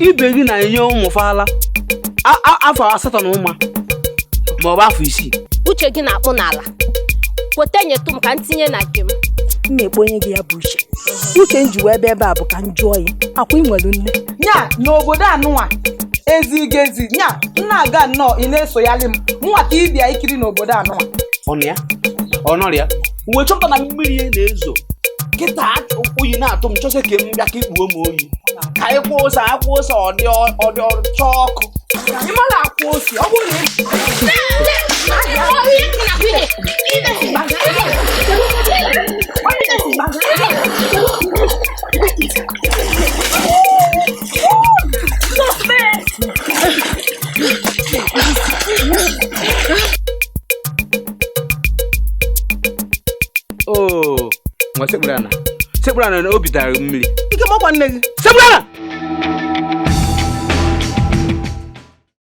Ibe gị na-enye ụmụ fa ala afọ 8 na ụma ma ọ bụ afọ 6. Uche gị na-akpụ n'ala, kweta nyetụ m ka m tinye na nke m. M na-ekponye gị ya bụ uche. Uche m ji wee bịa ebe a bụ ka m jụọ ya, akwa ị nwere nne? Nya n'obodo anụnwa ezigezi nya m na-aga nnọọ, ị na-esoyalị m nwa ka ị bịa ikiri n'obodo anụnwa. Ọnụ ya ọnọrịa wee chọpụta na mmiri na-ezo kịta, oyi na-atụ m, chọsị ka m bịa ka ikpuo m oyi, ka anyị kwụọ ose, anyị kwụọ ose, ọ dị chọọ ọkụ. Ị mara akwụ ose, ọ bụrụ na Oo, nwa, sekpuru ana, sekpuru ana, na obi dara mmiri. Ike makwa nne gị. Sekpuru ana.